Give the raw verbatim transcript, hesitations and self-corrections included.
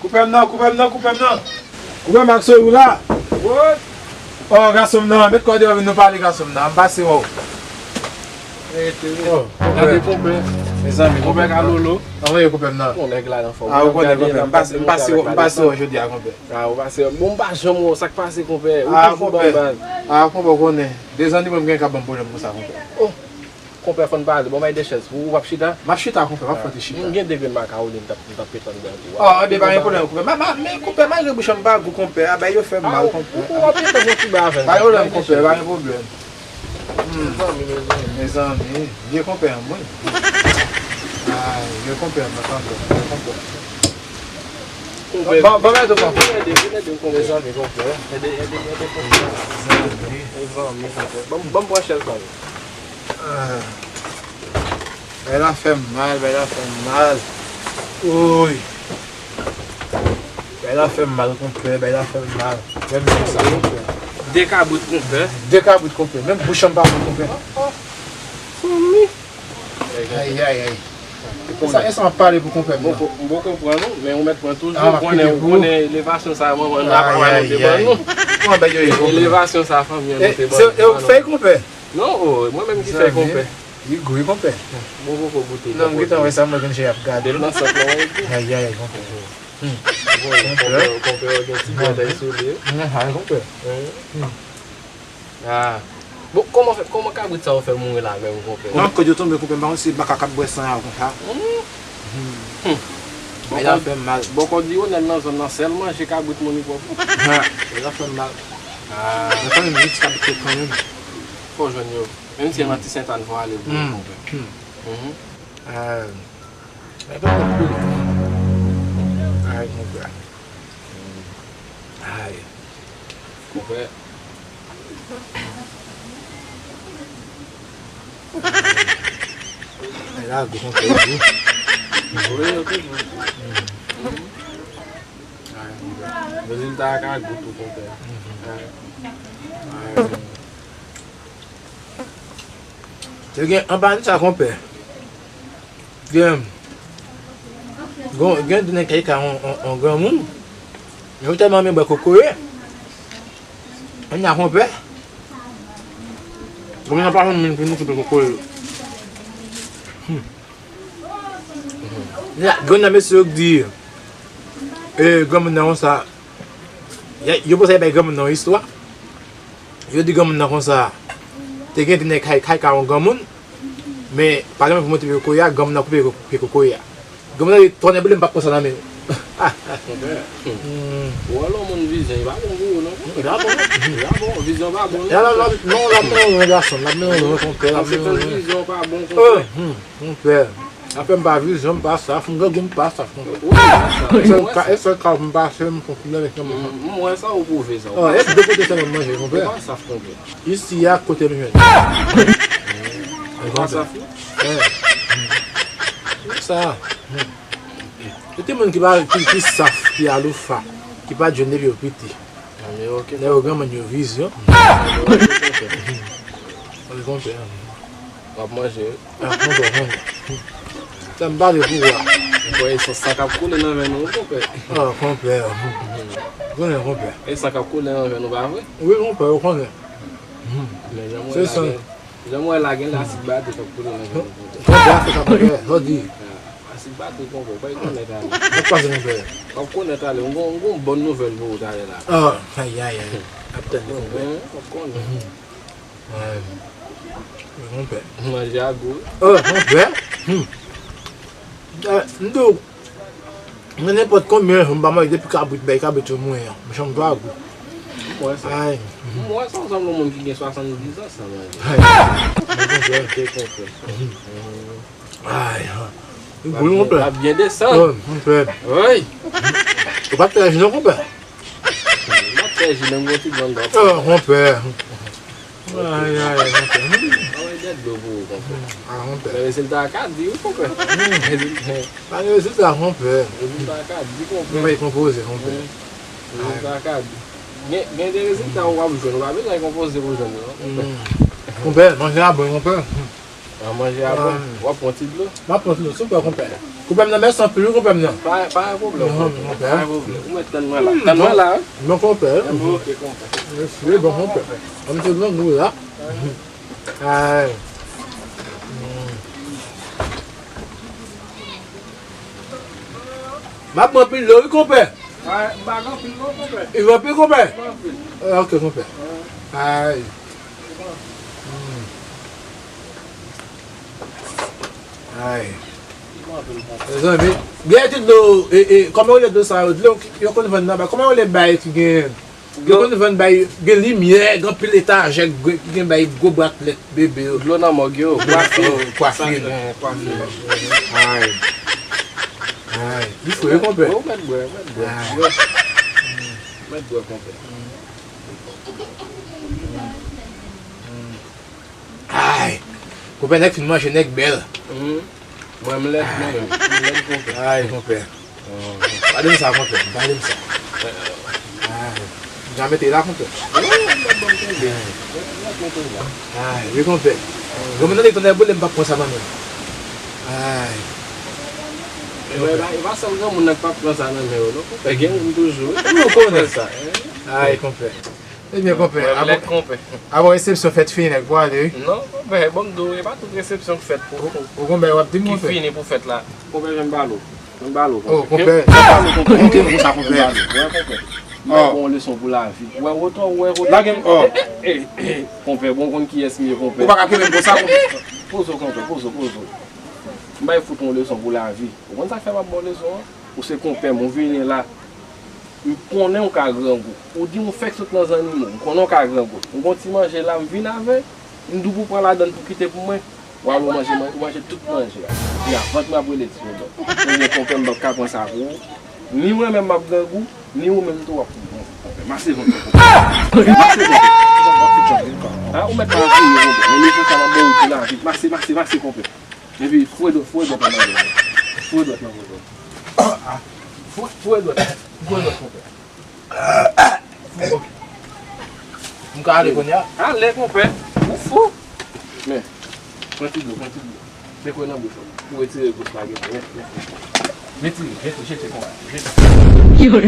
Koupe m nan, koupe m nan, koupe m nan. Koupe m ak souri w la. What? Oh, gason m nan, met kò deyò vin nou pale, gason m nan. M pase wè w. Rete, rete. Oh, gade konpè. Mezanmi, konpè Kalolo. Anvoye koupe m nan. Bon, nèg la nan fòm. Ah, ou konnen konpè. M pase, m pase, m pase wè w jodi a, konpè. Ah, ou pase. Bon, m pa janm wè w, sa k pase, konpè? Ou toujou ban m baz. Ah, konpè, ou konnen. De zan li mwen m gen k ap ban m pwoblèm konsa, konpè. Oh. Konpè, fò n pale. Bon, bay de chèz pou ou, w ap chita? M ap chita, konpè, m ap fòte chita. M gen de grenn makawoni m t ap, m t ap metan nan tou. Oh, enben, pa gen pwoblèm, konpè. Ma, ma, men, konpè, malgre bouch an m pa gou, konpè, a, bay yo fè m mal, konpè. Ou, ou, w ap metan yon ti bagay avè m. Pa gen pwoblèm, konpè, pa gen pwoblèm. Hmm. Mezanmi, mezanmi. Mezanmi, vye konpè an, wi. Ay, vye konpè an, konpè, vye konpè. Konpè. Bon, bon, mèt ou konpè. Vin ede, vin ede m, konpè. Mezanmi, konpè. Ede, ede, ede, konpè. Mezanmi. Mezanmi, konpè. Ban m, ban m pran chèz la. Ah. Bagay la fè m mal, bagay la fè m mal. Woy. Bagay la fè m mal, konpè, bagay la fè m mal. Menm jan sa, konpè. De kabrit, konpè. De kabrit, konpè. Menm bouch an pa bon, konpè. Fanmi. Ay, ay, ay. E sa, e sa m ap pale pou konpè m nan. M poko konprann ou, men ou mèt pran toujou. Ah, konnen, ou konnen elevasyon sa, manman n papa nou te ban nou. Kòman bagay yo ye, konpè? Elevasyon sa, fanmi an nou te ban nou. E ou k fè l, konpè? Non, oh, mwen menm ki fè l, konpè. Li gou wi, konpè. Bon, poko goute. Non, m gentan wè sa, mwen gen jan y ap gade l nan sant lan, wi. Ay, ay, ay, konpè. Konpè, konpè, gen ti bwatay sou li. Ay, konpè. Ah. Bon, kòman fè, kòman kabrit sa yo fè mouri la menm, konpè? Nan kòd yo tonbe, konpè, m pa konn si baka k ap bwè san yo konsa. Hmm. Bagay la fè m mal. Bòkò diyonèl nan zòn nan, sèl manje kabrit moun li pwòp. Ha, bagay la fè m mal. Ah. Mwen konnen moun ki kabrit yo kanmenm. Fò jwenn yo. Menm si se nan ti Sentàn fò ale pou yo, konpè. Hmm. Mhm. Ah. Mwen pa konn kouri. Ay, konpè. Ay. Konpè. Ay, la gou konpè, gou. Wi, yo te gou. Ay, konpè. Rezilta a ka gou tou, konpè. Ay. Ay. Yo gen anba di sa, konpè. Gen, gen, gen de nèg k al kay on, on, on granmoun. Yo tèlman renmen bwè kokoye. Kounye a, konpè, granmoun nan pa konn moun pou nou koupe kokoye. Hmm. Gen nan mesye yo k di, e, granmoun nan konsa, yo, yo panse y ap bay granmoun nan yon istwa. Yo di granmoun nan konsa, te gen de nèg k al, k al kay on granmoun, men pa gen moun pou monte pye kokoye a, granmoun nan koupe pye kokoye a. Granmoun nan di, tonnè boule m, m p ap pran sa nan men w. Konpè. Hmm. Ou wè lè yon moun vizyon, li pa bon pou ou non. Li pa bon. Li pa bon, vizyon pa bon non. L ap, l ap, non, l ap melanje gason, l ap melanje konpè, l ap melanje. Paske tann vizyon pa bon, konpè. Konpè, afè m pa vizyon, m pa saf, m grangou, m pa saf, konpè. Ou pa saf. E sèl ka, e sèl ka m pase, m fon koulè avèk yon moun. M wè sa, ou pwouve sa. Oh, e de kote sèlman m manje, konpè. Ou pa saf, konpè. Isi a kote m jwenn. Ou pa saf, non? Sa. E te moun ki pa, ki, ki saf, ki aloufa, ki pa jwenn depi yo piti. Nèg yo granmoun yo vizyon. Wi, konpè. W ap manje, wi. Ah, konpè, konpè. Sa m pale pou ou a. Ou kwè e san k ap koule nan venn ou, konpè? Ah, konpè. Konnen, konpè. E san k ap koule nan venn ou, pa vre? Wi, konpè, ou konnen. Men jan m wè la, gen, jan m wè la, gen lasid batri k ap koule nan venn ou, konpè. Konpè, a fè sa, konpè, jodi. Lasid batri, konpè, w pa rekonèt ale. W ap pase, konpè. W ap konèt ale, m gon, m gon bòn nouvèl pou ou talè la. Ah, ay, ay, ay. Ap tann, konpè. W ap konnen. Ay, konpè. Manje a gou. Oh, konpè. Hmm. Eh, m di w, nan nenpòt konbyen jou m pa manje depi kabrit bay kabrit yo mwen an. M janm pa gou. M wè sa. Ay. M wè sa, w sanble yon moun ki gen swasanndiz an san manje. Ay. Konpè. Te konpè. Ay, ha. Li gou, konpè. L ap byen desann. Oh, konpè. Wi. Ou pa t fè ji non, konpè? M ap fè ji, menm yon ti grann dòt. Oh, konpè. Ay, ay, ay, konpè. Anmwey, dèt dlo pou ou, konpè. Ah, konpè. Men rezilta a ka di, wi, konpè. Hmm. Pa gen rezilta, konpè. Rezilta a ka di, konpè. Mwen konpoze, konpè. Hmm. Rezilta a ka di. Gen, gen de rezilta ou ap jwenn, ou pa bezwen konpoze pou jwenn yo, non, konpè. Hmm. Konpè, manje a bon, konpè. Ah, manje a bon. Ah. W ap pran ti dlo? M ap pran ti dlo, silvouplè, konpè. Konpè m nan, mèsi anpil wi, konpè m nan. Pa, pa gen pwoblèm, konpè. Pa gen pwoblèm. Ou mèt tann mwen la. Tann mwen la, wi. Bon konpè. Bon, ok, konpè. Mèsi, bon konpè. An m te grangou la. Ay. M ap pran anpil dlo wi, konpè. M pa gen anpil non, konpè. Ou gen anpil, konpè? M pa anpil. Ah, ok, konpè. Ay. Ay. Mezanmi, gen ti dlo, e, e, kòman yo rele dlo sa yo? Dlo ki yo konn vann nan, kòman yo rele bay ki gen, yo konn vann bay, gen limyè, gen anpil etajè, gen, gen bay gwo bratlèt bebe yo. Dlo nan mòg yo, kwafi. Oh, kwafi. Sa gen kwafi. Ay. Ay, li fre, konpè. Ou mèt bwè, ou mèt bwè. Ay. Ou mèt bwè, konpè. Ay, konpè, nèg fin manje, nèg bèl. Mhm. Mwen, m lèd, mwen menm. M lèd, konpè. Ay, konpè. Pale m sa, konpè. Pale m sa. Ay, m ka mete la, konpè. Wi, m lèd, bon, m kenbe. Ay. M lèd, mwen, konpè. Ay, wi, konpè. Granmoun nan, li tonè boule, m p ap pran sa nan men l. Ay. E pa, e pa sèl granmoun nan k p ap pran sa nan men yo, non, konpè. Gen moun toujou. Wi, ou konnen sa. Ay, konpè. Ebyen, konpè, mwen, m lèd, konpè. Avan resepsyon fèt fini, nèg pou ale, wi. Non, konpè, bon, m di w, e pa tout resepsyon k fèt pou, ou, ou, ou konpè, w ap di m, ki konpè, fini pou fèt la. Konpè, jan m pale w. Jan m pale w, konpè. Oh, konpè. Jan m pale w, konpè. Monte m konsa, konpè. Jan m pale w, wè, konpè. M bay bon leson pou lavi. Wè, wotò, wè, wotò. Lage m, oh. Eh, eh, eh, eh. Konpè, bon, konn kiyès m ye, konpè. Ou pa ka kenbe m konsa, konpè. Poze w, konpè, poze w, poze w. M bay fout yon leson pou lavi. Ou konn sa k fè m ap ba w leson an? Ou se konpè m, ou vini la. M konnen w ka grangou. Ou di m ou fèk sot nan zannimo. M konnen w ka grangou. M gon ti manje la, m vin avè l. M di w pou pran ladann pou kite pou mwen. W al ou manje, man-, ou manje tout manje a. Epi a vant mwen ap rele ti dodò. Ebyen, konpè, m p ap ka pran sa pou ou. Ni mwen menm m ap grangou, ni ou menm tou w ap grangou, konpè. Mase vant mwen, konpè. Mase vant mwen. A, ou mèt pa kriye, konpè. Men leson sa m ap ba w pou lavi. Mase, mase, mase, konpè. Epi foure dwèt, foure dwèt nan manje. Foure dwèt nan manje. Foure, foure dwèt. Foure dwèt, konpè. Ok. M ka ale kounye a? Ale, konpè. Ou fou. Men, pran ti dlo, pran ti dlo. Sekwe nan bouch ou. Ou retire gwos la, gen. Men, men. Retire, jete, jete konsa. Jete.